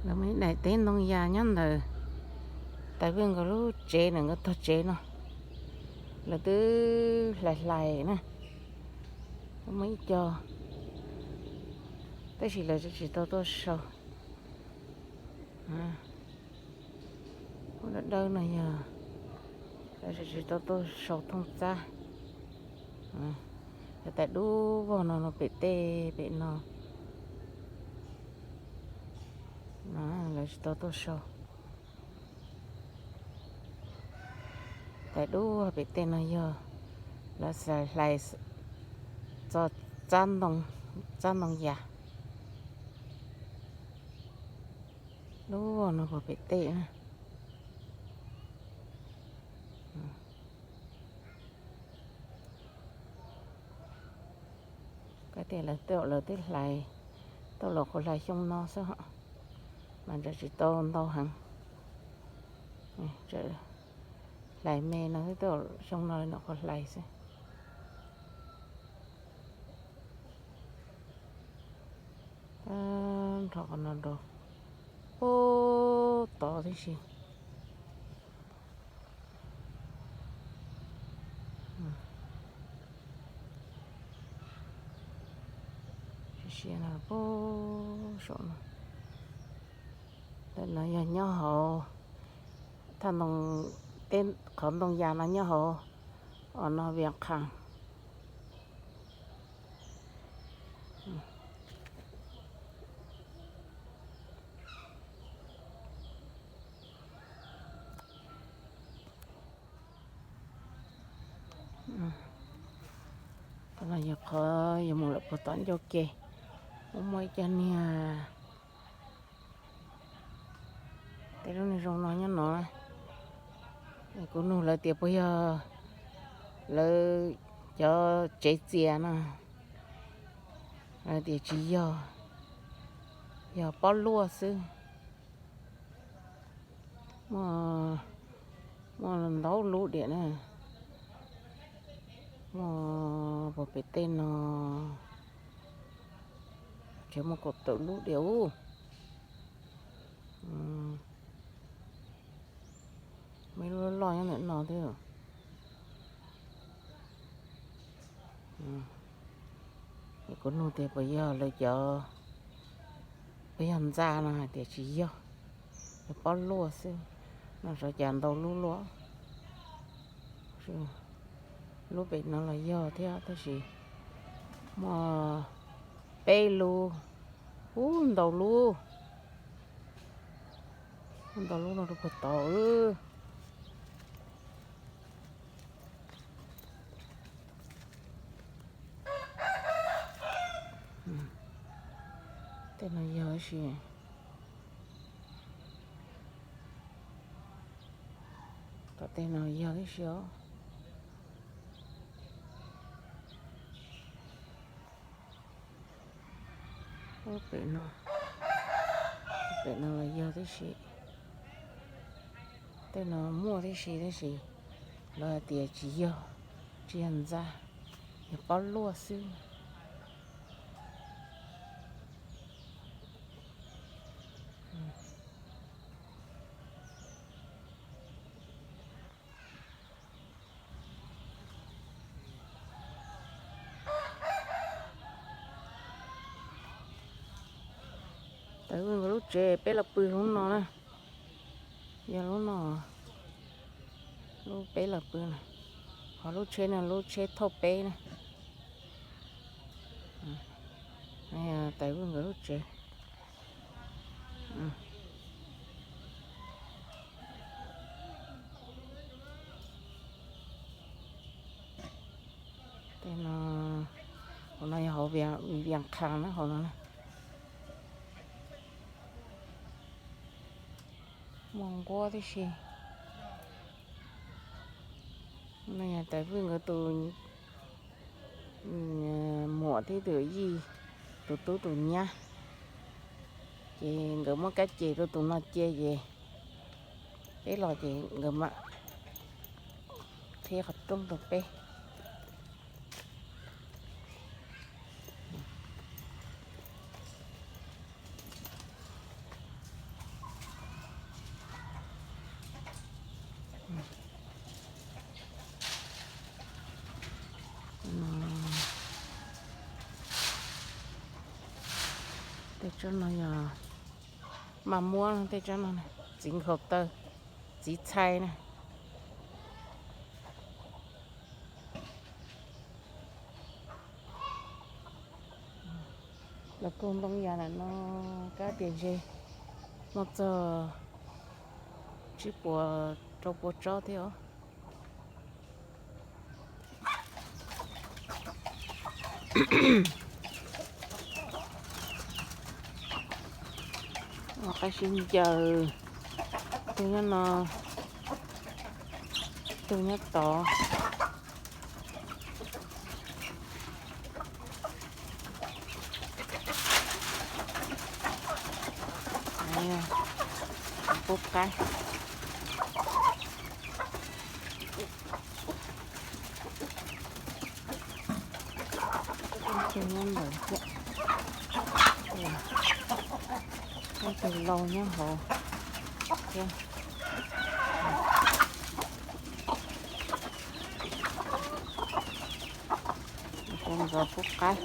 Lawv muaj ib daim teb ntoo yas nyob ntawm Tais Vwj nkawd lub tsev, ntawm nkawd tog tsev no. Lawv twb hlais hlais na, muaj ib co, tab sis lawv tsis tau tuaj sau. Ub, dawb dawb no yog lawv tsis tau tuaj sau thooj txab. Cov tais dub vog no, no pem tej pem no, lawv tsis tau tuaj sau. Tais dub pem tej no yog lawv xav hlais txo txab ntoo, txab ntoo yas. Dub vog no puag pem tej na. Kab tias lawv twb, lawv twb hlais tau los qhuav hlais xyoo no xwb, mas ntawd tsis tau ntau heev. Hlais me no xwb, xyoo no lawv nyuam qhuav hlais xwb. Nrho qhov no rau puag tod tib si. Siav no puag saum no. Ntawm no yog nyob hauv, thaj ntoo, tej qhov ntoo yas no nyob hauv, os, no Vias Qhas. Qhov no yog qhov yuav mus lawm puag tom ncauj ke, muaj muaj ib co niag tej lub niag zoo no nyob no. Kuv nug lawv tias puas yog lawv cov tsev txias no, lawv tias tsis yog, yog pob luaj xwb. Muaj, muaj ntau lub diam na. Muaj puag pem tej no, tsev muaj kaum tawm lub diam ub. Muaj ib lub loj nyob ntawm no thiab. Kuv nug tias puas yog lawv cov, puas yog ntxa no, hais tias tsis yog, yog pob luaj xwb. No xyov cas ntau lub luaj. Lub pem no los yog thiab tab sis muaj peb lub, ub, ntau lub, ntau lub no rau puag tod. Tej no yog ib si, tom tej no yog ib si os. Pem no, pem no los yog tib si. Tej no muaj tib si tab sis lawv hais tias tsis yog, tsis yog ntxa, yog pob luaj xwb. Tais Vwj nkawd lub tsev peb los pw lub no na, yog lub no, lub peb los pw na, ho lub tsheb no lub tsheb thauj peb na. Tais Vwj nkawd lub tsev. Tej no, hauv no yog hauv Vias Qha na, hauv no na. Muaj nquab tib si. No yog Tais Vwj nkawd tus muam thiab tus yij, tus tub tus nyab, ces nkawd muab kab ce rau tus no ce ces peb los ces nkawd mam qhib qhov rooj rau peb. Tej tsob no yog mas muab, tej tsob no txiv nkhaus taw, txiv txhais na. Los kaug ntoo yas lawm no, kab tias ze muaj txog tsib puas rau pua tsob thiab os. Qaib sib ncaws, tug nyob no, tug nyob tod. Pub qaib. Tus nyob ntawd thiab. Tus laus nyob hauv thiab. Tus ntxov pub qaib.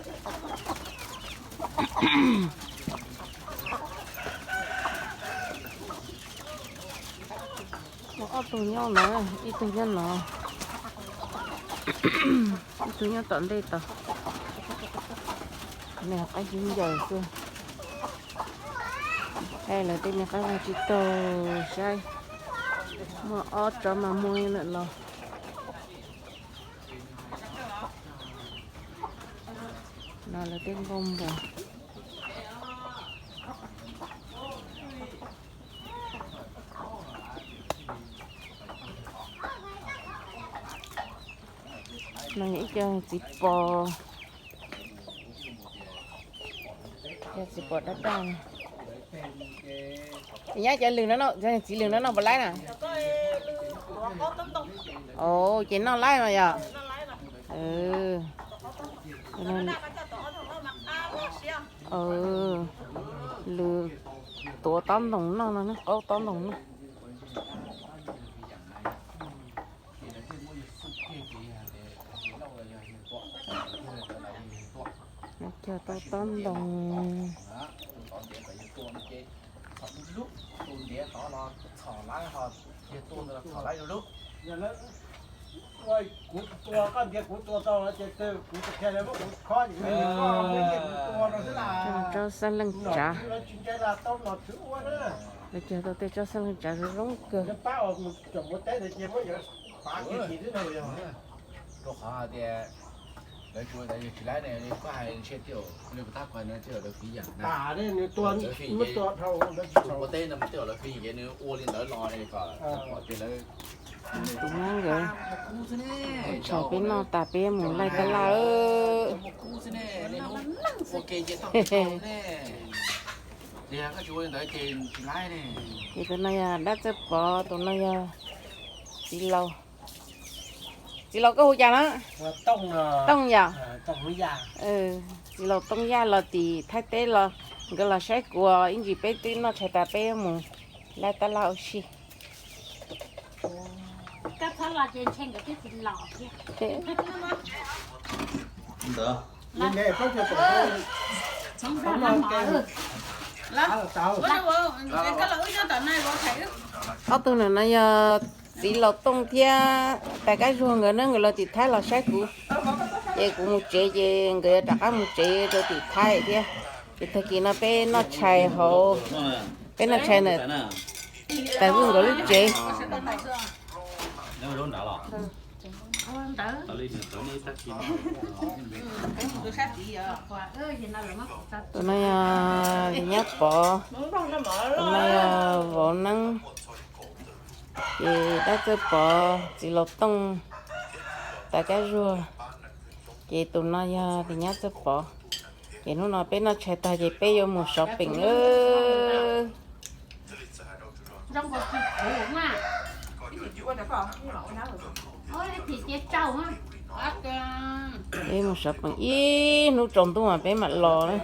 Muaj ob tug nyob no, ib tug nyob no, ib tug nyob tom ntej tod. Nws qaib sib ncaws xwb. Lawv tej me qaib vaj tsib taug saib, muaj ob tsob mas muaj lawm los. No lawv tej npauj npua. No yog ib co txiv pos, co txiv pos dab daj. Nyob cov lws no, txiv lws no no puas laib na? Ces noj laib mas yog. Lws tuav tob ntoos noj no, qaub tob ntoos noj. Cog tob tob ntoos. Tsob xab leej tsav. Lawv cog tau tej tsob xab leej tsav zoo zoo kawg. Rau qhov hais tias lawv tsis ua ntawd yog tsis laib ne, koj hais ntshe tej zaum lawv tab kuv hais no tej zaum lawv fiv yam na. Tus ua teb no mas tej zaum lawv fiv yam ces nws ua li ntawd los kom pom tias lawv. Tus no nkawd tshais peb noj tas peb mus laij tab laj. Ces tus no yog dab txawj pov, tus no yog txiv laus. Txiv laus koj hu cas na? Tooj yom. Txiv laus Tooj Yaj los tim Thaib teb los, nkawd los saib kuv, ib ntsis peb twb noj tshais tas peb mus laij tab laj ua si. Ob tug no no yog txiv laus Tooj thiab tais Kab Zuag nkawd ne, nkawd los tim Thaib los saib kuv, ces kuv mus tsev ces nkawd yuav rov qab mus tsev rau tim Thaib thiab. Ces tag kis no peb noj tshais hauv, peb noj tshais ntawm tais Vwj nkawd lub tsev. Tus no yog Nyab Pov, tus no yog Vauv Neeb, ces dab txawj Pov, txiv laus Tooj, tais Kab Zuag, ces tus no yog tus Nyab txawj Pov. Ces hnub no peb noj tshais tag ces peb yuav mus shopping lawm. Peb mus shopping ib hnub tsaus ntuj mas peb mam los na.